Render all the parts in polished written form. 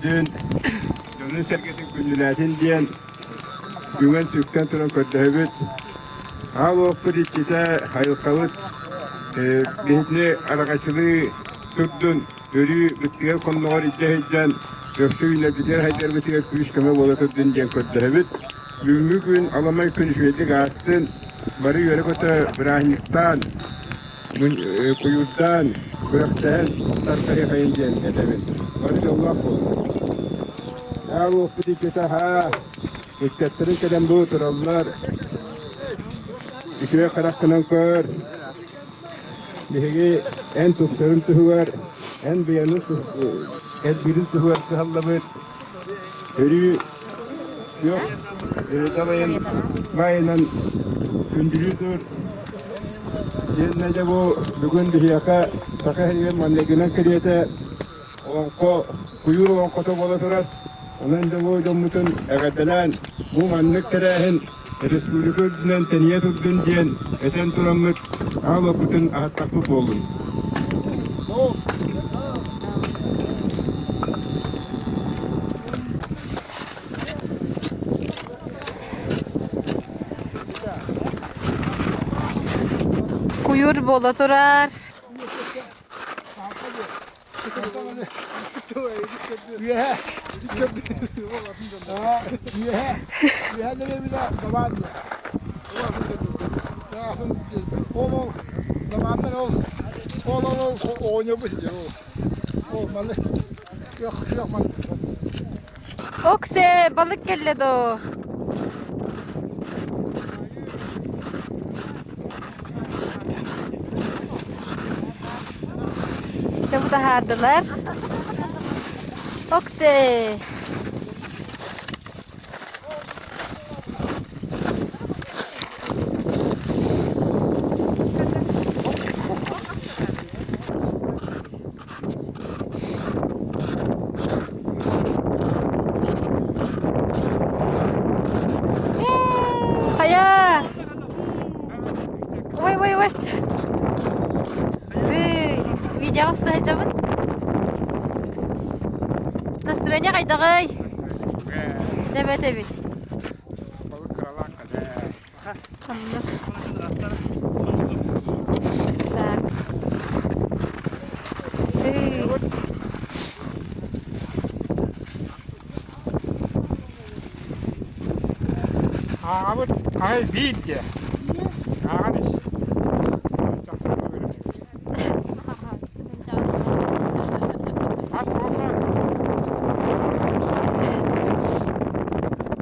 үөрдүн, дьонун-сэргэтин күндүлээтин диэн үҥэн-сүктэн туран көрдөһөбүт. Аал уоппут иччитэ айылҕабыт биһигини араҥаччылыы турдун, өрүү быттыгар хонноҕор илдьэ сылдьан, өссө үүнэрбитигэр-сайдарбытыгар күүс-көмө буола турдун диэн көрдөһөбүт. Бүгүҥҥү күн аламай күн үчүгэйдик аастын, бары үөрэ-көтө бырааһынньыктаан, куйуурдаан, күрэхтэһэн тартарыахайын диэн этэбин. Бары дьоллоох буолун. Аал уоппут иччитэ аһаа, ыччаттарын кэлэн бу тураллар. Үчүгэй хараххынан көр. Биһиги эн тупсарын туһугар, эн быйанын элбиирин туһугар кыһаллабыт. Өрүү күөх ырыталайын баайынан күндүлүү тур. Диэннэ дьэ бу бүгүн биһиэхэ Саха сиригэр манныгынан кэриэтэ олоҥхо куйуур олоҥхото буола турар. Онон дьэ бу дьоммутун эҕэрдэлээн бу маннык тэрээһин республика үрдүнэн тэнийэ турдун диэн этэн тураммыт аал оппутун аһаттахпыт буоллун. Куйуур буола турар. Үөһэ үөһэ үөһэ дэриэбинэ дабаан ол ол дабааннар ол ол ол оҕонньорбут сидьэр ол ол маны күөх күөх маны Оксе, балык кэллэ доо. Дьэ бу таһаардылар. Оксе! Хайа! Ой, ой, ой! Видеоҕа уста сылдьабын. Настроение хайдаҕый? Дэбэт эбит. Ханнык? Так. Ааҕабыт аҕай биир диэ. Ааҕан ис. Ат буолла.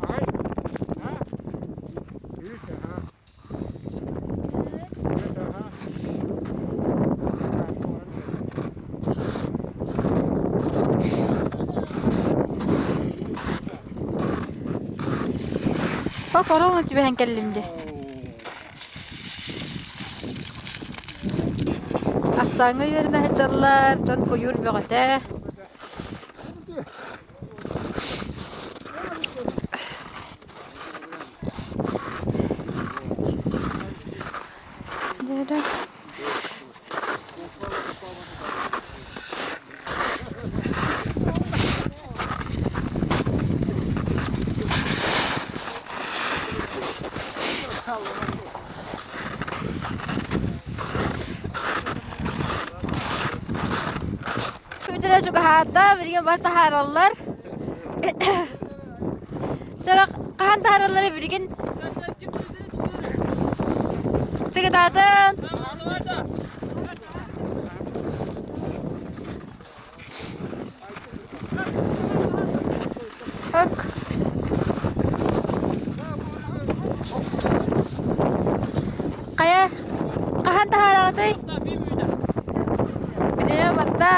Аҕай. А? Үс, аха. Үс, аха. По түбэһэн кэллим дии. Ахсааҥҥа үөрэнэ сылдьаллар, дьон куйуур бөҕөтө. Бүтэрэ чугаһаата, билигин бары таһаараллар. Сорох хаһан таһаараллара билигин Чыгытаатын! Ок. Хайа, хаһан таһаараҕытый? Билиэ барда.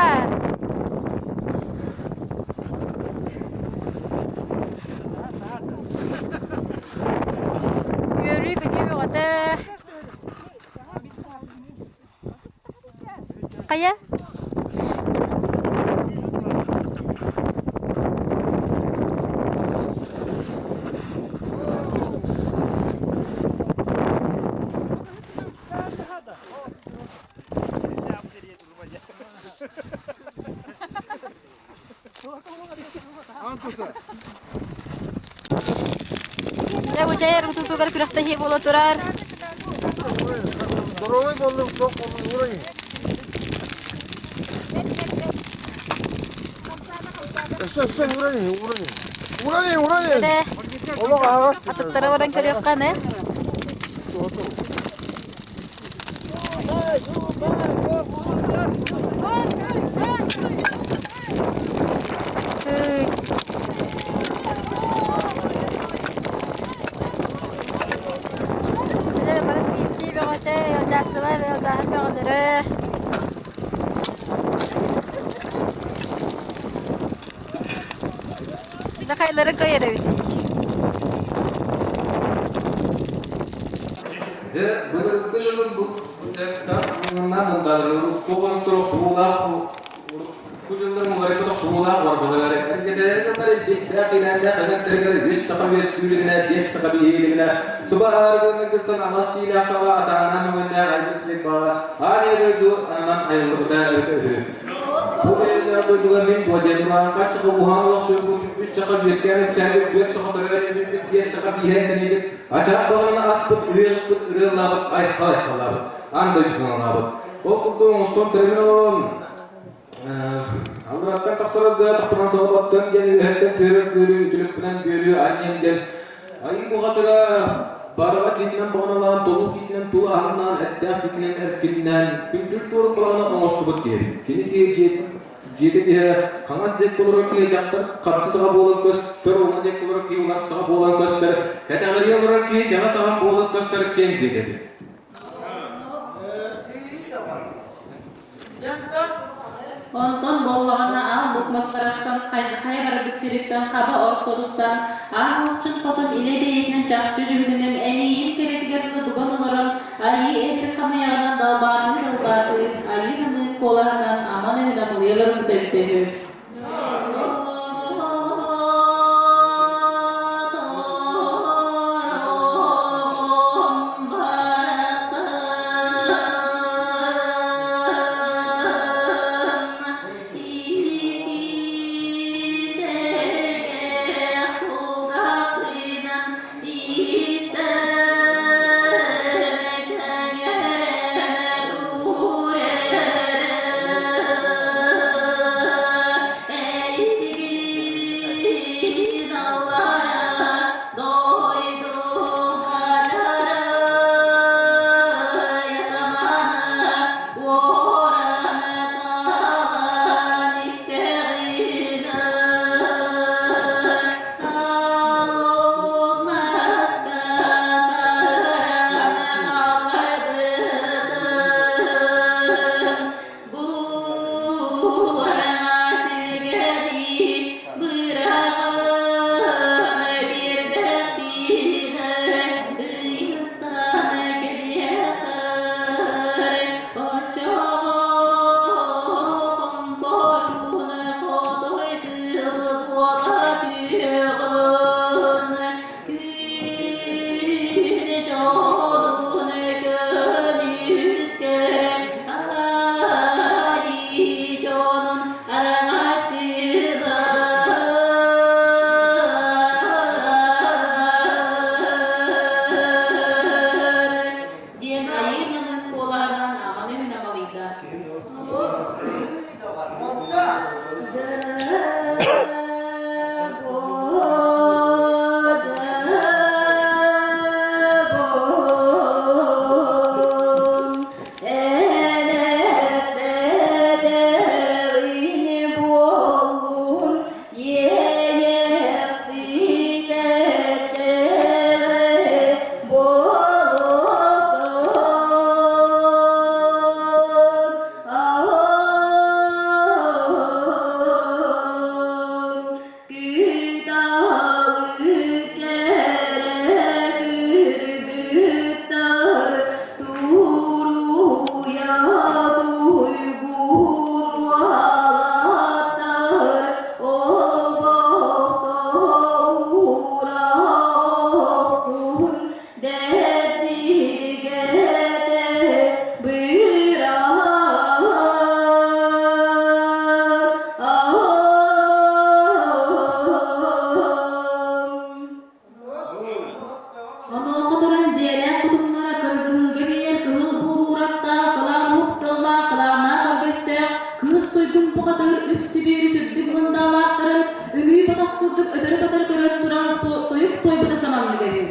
Үөрүү-көтүү бөҕөтө. Хайа? Дьэ, бу чэй эргитутугар күрэхтэһии буола турар. Здоровый боллук, суох боллук, уурайын. Өссө, өссө, уурайын, уурайын. Уурайын, уурайын. Дэ, Олох аһаҕас. атыттара баран көрүөххэ аны. Тыый. Дьэ, бары киирсии бөҕөтө, ыалдьааччылар ыалдьааһын бөҕөлөрө. Дьэ, хайлары кыайар эбитий? Дьэ, былыргы дьонум бу уулаах Урукку дьыллар муларыйбыт охсуһуулаах уорбалар эргэтэлэри дьыллар илбистээх иилээннээх эҥэрдэригэр үс саха үөскүүлүгүнэ, биэс саха биһиилигинэ, суба аарыгынан кыстан аҕас сиилээх саҕала атааннаан мөҥүннээх айбыт силик баҕа аан ийэ дойду ананан айыллыбыта эбитэ үһү. Бу бэйэлээх дойдуга мин дуо диэн урааҥхай саха уһаан олохсуйбут, үс саха үөскээн үксээбит, түөрт саха төрөөн үүммүт, биэс саха бииһэн тэнийбит, ачаах баҕананы аспыт, ыһыах ыспыт, ырыалаабыт, айхал айхаллаабыт, аан дойдутун анаабыт. Ол курдук оҥостон тэринэн олорон, Аллараттан тахсарарга тахпынан салабаттан диэн үөһэттэн түһэрэр күөлү үтүлүкпүнэн бүөлүү анньан диэн айыы бухатыра бараҕа тиитинэн баҕаналаан, толуу тиитинэн тула аһыннаан, эттээх тиитинэн эркиннээн, күндүл туорун баҕана оҥостубут киһи. Кини киһи дьиэтэ киһи хаҥас диэки олорор киһи дьахтар харчы саҕа буолан көстөр, уҥа диэки олорор киһи улар саҕа буолан көстөр, кэтэҕирийэ олорор киһи кэҕэ саҕа буолан көстөр киэҥ дьиэтэ эбит. Онтон буоллаҕына аал лук барахсан хайа барбыт сириттэн хаба ортотуттан аан алчын хотун илэ бэйэтинэн чахчы дьүһүнүнэн эмиийин кэрэтигэр дылы буган олорон айыы эбир хамыйаҕынан далбаатыы-далбаатыы айыы намыын куолаһынан аман өһүн амылыйа олорбута эбитэ үһү. курдук өтөрү-батары көрөн туран тойук туойбута саманныга үһү.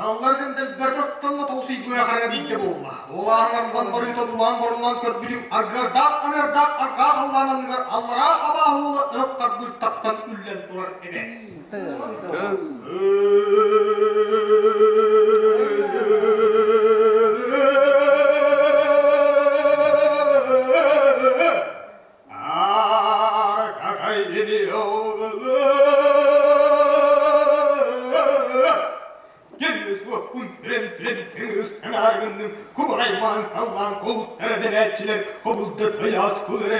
Алларгын дэлбэрдэстан тоусуйбуя харга биирдэ буолла. Ол ааҥарыллан барыыта тулаан борунан көрбүтүм аргыардаах анардаах арҕаа халлаан анныгар аллараа абааһы уола ыһык тарбыыр таптан үллэн турар эбээт. Кубараймаан халлаан кулуттара дэнээччилэр хобулда тайаас кулара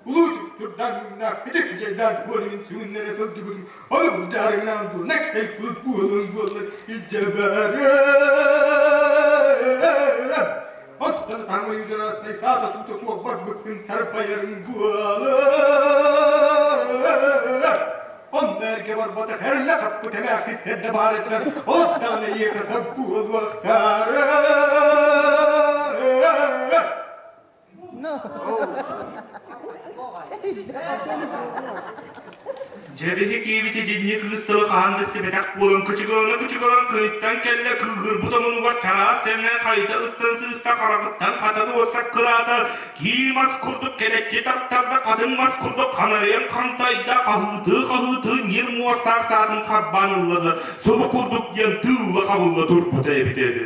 Улуу турданна итик дьайдаан буолугун сүгүннэрэ сылдьыбытым ону булдьаарыҥнаан дуонак кулут буолуҥ буоллар илдьэ барыам Оттон таҥай удьурастай саата суута суох барбыккын сарбайарыҥ буолар. Онно эргэ барбатах эрлэ хаппыт эмээхситтэр да баар этилэр, ол даҕаны ийэкэ буолуохтара. Дьэбиһи киибити динни кыыс тылы хаһан да истибэтэх буолан кычыгылана-кычыгылан кыйтан кэллэ кыыһырбыт омунугар чараас сэмнээн хайда ыстан сыыста хараҕыттан хатан уоссак кыраата кии мас курдук кэлэччи тартарда хатыҥ мас курдук ханарыйан хантайда хаһыытыы-хаһыытыы ньир муостаах саатын харбаан ылла да субу курдук диэн тыылла хабылла турбута эбитэ этэ.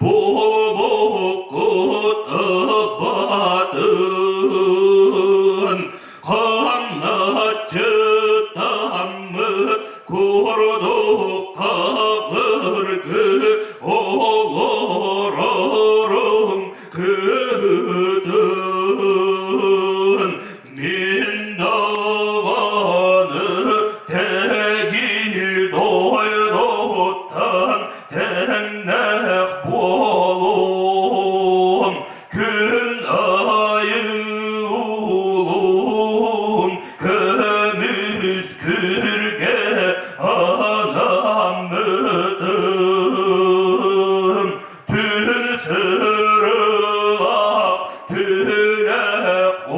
Буолбуккут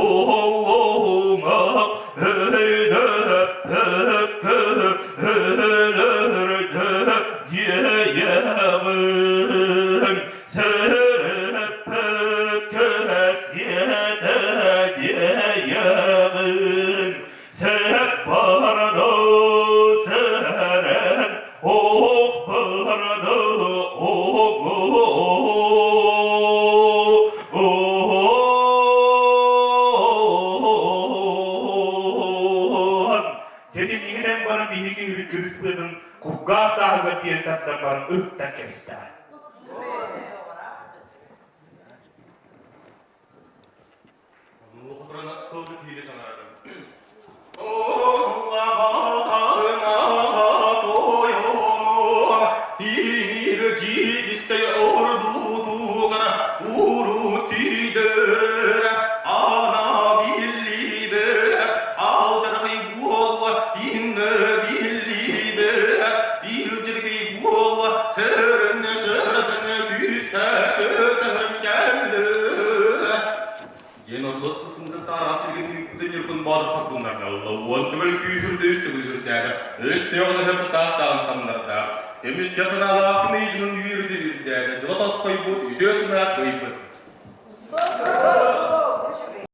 Олуҥах өйдөппөккө өлөрдө диэйэҕин, сөрөппөккө сиэтэ диэйэҕин, Сэп барды сэрэн, ох барды оҕуон. Тэтимнигинэн баран биһиги үһү кырыспытын кургаах тааһыгар диэри тардан баран ыттан кэбистэҕэ. Сылгы киһи санаатым. Диэн ордуос кысыннар саараҕа сиргэ тыыппытын Ньургун Боотур хоргуннарга ылла. Уон төгүл күүһүрдэ, үс төгүл үрдээтэ. Өстөөҕүн өһөрдө сааттааҕын самнарда. Көмүскэ санаалаах кымыйдьынын үөрдэ үрдээтэ. Дьыла тосхойбут, үтүө санаа кыайбыт.